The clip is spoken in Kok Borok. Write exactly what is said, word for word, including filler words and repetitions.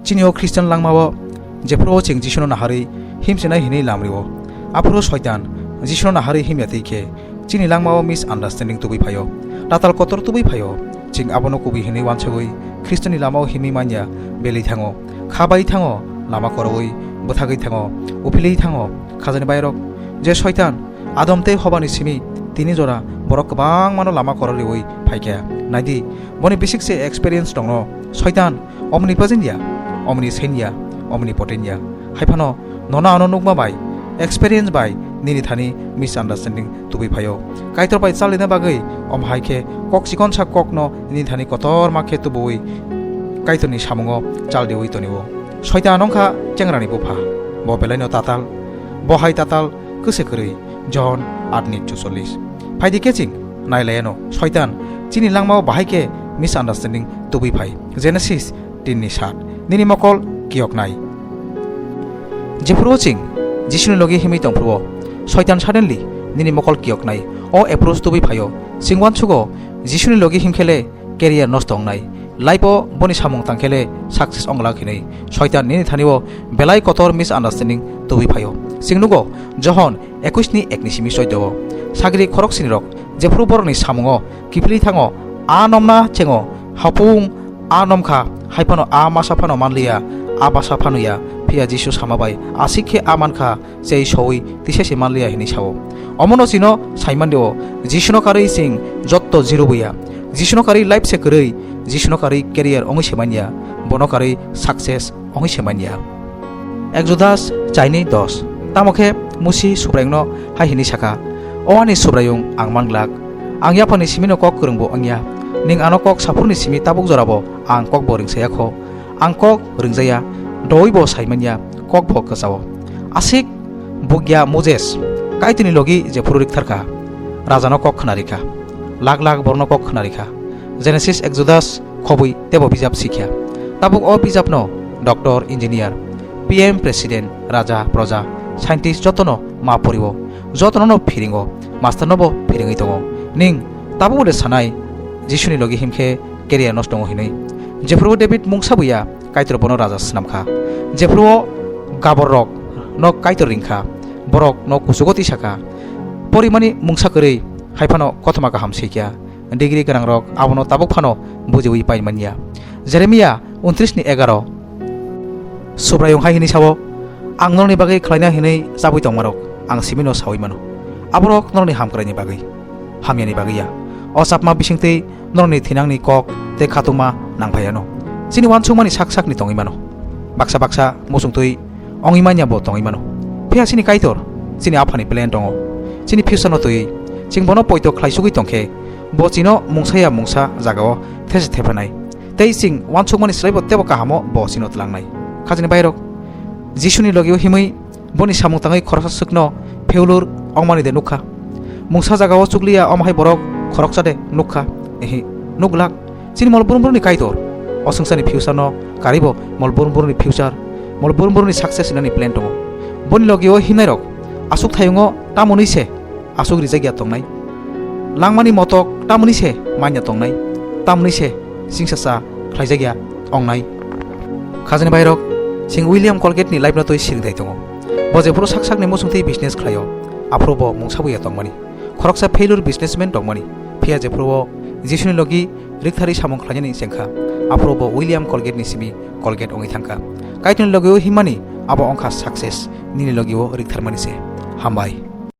Chini o Christian langmao jephuru o chwng Jisuno naharwi himsinai hinwi lamrio, aphuru Soitan Jisuno naharwi himya twi khe chini langmao misunderstanding tubui phaio. Tatal kotor tubui phaio. Chwng abono kubui hinwi uansugwi Khristoni lamao himwi manya, belwi thango, kha bai thango, lama korogwi bwthagwi thango, uphilwi thango. Khajani bairok, je Soitan Adam tei Hobani simi tini jora borok kwbangmano lama korok riwi phaikha. Naidi, boni bisik se experience rokno Soitan omnipresent ya, omniscient ya, omnipotent ya. Haiphano nono ano nukma bai, experience bai nini thani misunderstanding tubui phaio. Kaitor bai chalina bagwi om hai khe kok chikonsa kokno nini thani kotorma khe tubuwi Kaitorni samungo chaldiwi tonio. Soitan wngkha chengrani bupha, bo belaino tatal, bo hai tatal kwse kwrwi. John atni chuchollis. Phaidi khe chwng nailaiano Soitan chini langmao bahai khe misunderstanding tubui phai. Genesis tinni sat. Nini mokol kiyoknai. Jephuru chwng Jisuni logi himwi tongphuru, Soitan suddenly nini mokol kiyoknai. O approach tubui phaio. Chwng uansugo Jisuni logi himkhele career nosto wngnai. Life o boni samung tangkhele success wnglak hinwi Soitan nini thani o belai kotor misunderstanding tubui phaio. Chwng nugo Johon ekwis ni ek ni simi choido o. Sagri khorok sini rok jephuru borokni samungo kiphilwi thango, a nomna chengo, hapung a nomkha, haiphano a masa phano manliya, a basa phano ya, phiya Jisu sama bai asik khe a mankha, chei sowi tisa se manliya hinwi sao. Omono chino saimandio, Jisuno karwi chwng jotto zero buya. Jisuno karwi life se kwrwi, Jisuno karwi career ongwi se manya, bono karwi success ongwi se manya. Exodus chaini dos. Tamo khe Musi Subraiyungno hai hwnwi saka, "O ani Subraiyung, ang manglak. Ang yaphangni simino kok kwrwngbo wngya. Nwng ano kok saphurni simi tabuk jorabo ang kokbo ringsa ya kho. Ang kok ringjaya, dowibo saimanya, kokbo kwchao." Asik bugya Moses Kaitorni logi jephuru riktharkha, rajano kok khna rikha, lak lak borno kok khna rikha. Genesis, Exodus, khobwi tebo bijap sikya. Tabuk o bijapno doctor, engineer, P M, president, raja, proja, scientist jotono ma poriwo, jotono no phiringo, master nobo phiringwi tongo. Ning tabuk de sanai, Jisuni logi himkhe career nosto wngo hinwi. Jephuru David mungsa buya, Kaitor bono raja swnamkha. Jephuru o gabor rok no Kaitor ringkha, borok no kuchugo tisakha. Porimani mungsa kwrwi, haiphano kothoma kaham sikya. Degree gwnangrok abono tabuk phano bujiwi pai manya. Jeremia untris ni egaro. Subraiyung hai hwnwi sao, "Ang norokni bagwi khlaina hwnwi chabwi tongmarok ang simino saui mano. Aborok norokni hamkraini bagwi, hamyani bagwi ya. O chapma bisingtwi norokni thinangni kok tei khatungma nangphai ano." Chini uansukmani sak sakni tongwi mano. Baksa baksa muchungtwi ongwi manya bo tongwi mano. Phiya chini Kaitor, chini Aphani plan tongo. Chini future no twiwi, chwng bono poito khlaisugwi tongkhe, bo chino mungsa ya mungsa jagao these thephanai. Tei chwng uansukmani slaibo tebo kahamo bo chino tlangnai. Khajani bairok, Jisuni logio himwi boni samung tangwi khoroksa swkno failure ongmani de nukha? Mungsa jagao chukliya omo hai borok khoroksa de nukha? Ehi, nuglak. Chini mol burum burumni Kaitor o swngcharni future no karibo mol burum burumni future, mol burum burumni success hinani plan tongo. Boni logio himnairok aswk thayungo tamoni se aswk rijak ya tongnai? Langmani motok tamoni se manya tongnai? Tamoni se singsacha khlaijak ya ongnai? Khajani bairok, chwng William Colgate ni life no twi siringthai tongo. Bo jephuru sak sakni muchungtwi business khlaio, aphuru bo mungsa buya tongmani. Khoroksa failure businessman tongmani. Phiya jephuru o Jisuni logi riktharwi samung khlainani chengkha, aphuru bo William Colgate ni simi Colgate wngwi thangkha. Kaitorni logio himmani abo wngkha success, nini logio riktharmani se. Hambai.